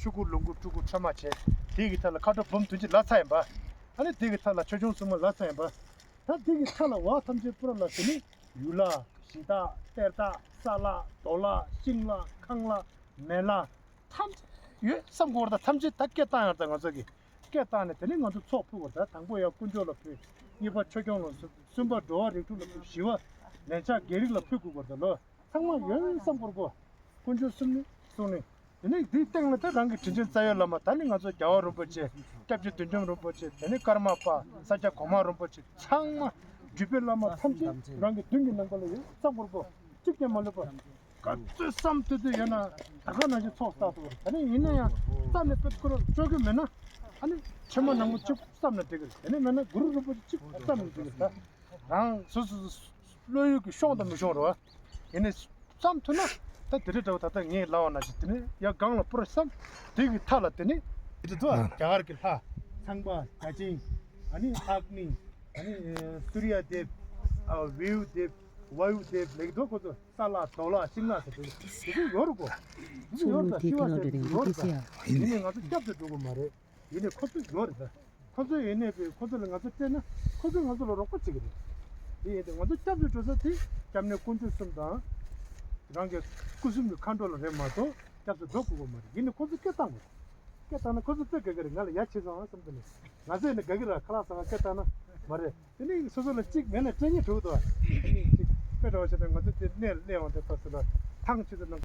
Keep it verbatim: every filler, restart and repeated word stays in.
སྤྲུལ་སྐུ་ལོངས་སྐུ་སྤྲུལ་སྐུ་ཁྲོས་མ་བྱས། དེ་གི་མཐའ་ལ་མཁའ་འགྲོ་འབུམ་བདུན་ཅིག་ལ་ཚར་ཡིན་པ། ཨ་ནི་དེ་གི་མཐའ་ལ་ཆོས་སྐྱོང་སྲུང་མ་ལ་ཚར་ཡིན་པ། ད་དེ་གི་མཐའ་ལ་འོག་ཐམས་ཅད་པུ་ར་ལ་དེ་ནི་ཡུལ་ལྷ། གཞི་བདག་གཏེར་བདག་ས་ལྷ་རྡོ་ལྷ་ཤིང་ལྷ་ཁང་ལྷ་མེ་ལྷ། ཐམས་ཅད་ཡོད་བསམ་དགོས་པ་དང་ཐམས་ཅད་ད་སྐད་བཏང་ཡང་ད་ང་ཚོ་གི་སྐད་བཏང་ནས་དེ་ནས་ང་ཚོ་ཚོགས་ཕུལ་བ་ད་དང་པོ་ཡང་དཀོན་མཆོག་ལ་ཕུལ། གཉིས་པ་ཆོས་སྐྱོང་ལ་ཕུལ། གསུམ་པ་འགྲོ་བ་རིགས་དྲུག་ལ་ཕུལ། བཞི་པ་ལན་ཆགས་རྒྱལ་རིགས་ལ་ཕུལ་དགོས་པ་ད་ལོ། ཚང་མ་ཡོད་བསམ་དགོས་གོ། དཀོན་མཆོག་གསུམ་ནི་གསུང་ནི། དེ་ནས་འདིའི་སྟེང་ལ་ད་རང་གི་དྲིན་ཅན་རྩ་བའི་བླ་མ་ད་ནི་ང་ཚོ་རྒྱལ་བ་རིན་པོ་ཆེ། སྐྱབས་རྗེ་བདུད་འཇོམས་རིན་པོ་ཆེ། དེ་ནས་ཀརྨ་པ་ས་སྐྱ་གོང་མ་རིན་པོ་ཆེ་ཚང་མ་འཇུ་པའི་བླ་མ་ཐམས་ཅད་རང་གི་མདུན་གྱི་ནང་པ་ལ་ཡོད་བསམ་དགོས་གོ། གཅིག་ཀྱང་མ་ལུས་པ། ག་ཚོད་བསམ་ཐུབ་ཐུབ་ཡོད་ན་ད་ག་ནང་བཞིན་ཚོགས་བསགས་ཐུབ་པ་རེད། ད་ནི་ཡིན་ན་ཡང་རྩ་ནས་དཔེ་ཁོ་རང་ལྕོགས་གི་མེད་ན་ཨ་ནི་ཆེན་མོ་ནང་མོ་གཅིག་བསམ་ན་འགྲིག་གི་རེད། དེ་ནས་མེད་ན་གུ་རུ་རིན་པོ་ཆེ་གཅིག་བསམ་ན་འགྲིག་གི་རེད། ད་རང་སོ་སོ་སོ་བློ་ཡུལ་གྱི་ཤོང་དང་མི་ཤོང་རེད་བ། ཡིན་ནའི་བསམ་ཐུབ་ན་ད་དེ་རེད་འདྲ་བ། ད་ལྟ་ངས་ལབ་པ་ནང་བཞིན་དེ་ནས་ཡར་སྒང་ལ་པུ་ར་བསམ། དེ་གི་མཐའ་ལ་དེ་ནས་དེ་འདྲ་འདུག་ཨ། རྒྱ་གར་གྱི་ལྷ་ཚངས་པ་བརྒྱ་བྱིན། ཨ་ནི་ཨག་ནི། ཨ་ནི་ཨེ་སུར་ཡ་དེབ། ཨ་ཝེའུ་དེབ། ཝ་ཡུ་དེབ་ལེགས་འགྲོ་ཁོ་ཚོ། ས་ལྷ་རྡོ་ལྷ་ཤིང་ལྷ་ཟེར་དེ་དེ་ཚོ་ཡོད་རེད་གོ། དེ་ཚོ་ཡོད་རེད། ད་ཤི་བ་ཟེར་དེ་ཡོད་རེད། ད་ཡིན་ནའི་ང་ཚོ་སྐྱབས་སུ་འགྲོ་གི་མ་རེད། ཡིན་ནའི་ཁོ་ཚོ་ཡོད་རེད། ད་ཁོ་ཚོ་ཡིན་ནའི་ཁོ་ཚོ་ལ་ང་ཚོ་སྤྲད་ན་ཁོ་ཚོས་ང་ཚོ་ལ་རོགས་པ་བྱེད་ཀྱི་རེད། དེ་ཡིན་ཏེ་ང་ཚོ་སྐྱབས་སུ་འགྲོ་ས་དེ་སྐྱབས་གནས་དཀོན་མཆོག་གསུམ་དང་། རང་གི་སྐུ་གསུམ་གྱི་མཁའ་འགྲོ་ལ་རེད་མ་གཏོགས་སྐྱབས་སུ་འགྲོ་དགོས་ཀྱི་མ་རེད། ཡིན་ནའི་ཁོ་ཚོས་སྐད་བཏང་དགོས། སྐད་བཏང་ན་ཁོ་ཚོ་དཔེ་དགའ་གི་རེད། ང་ལ་ཡ་བྱས་སོང་ཨ་བསམ་གི་ནས། ང་ཚོས་ནི་དགའ་གི་རེད། ཁ་ལག་ཟ་བ་སྐད་བཏང་ན་མ་རེད། དེ་ནས་སོ་སོ་ལ་གཅིག་མེད་ན་སྤྲད་སྙིང་བྲོ་གི་འདུག་ཨ། དེ་ནས་གཅིག་དཔེ་འདྲ་བ་བྱས་ན་ང་ཚོ་དེ་གནས་ལ་སླེབས་ཡོང་དེ་ཕར་ཚུར་ལ་ཐང་ཆུ་ཚོད་ནང་།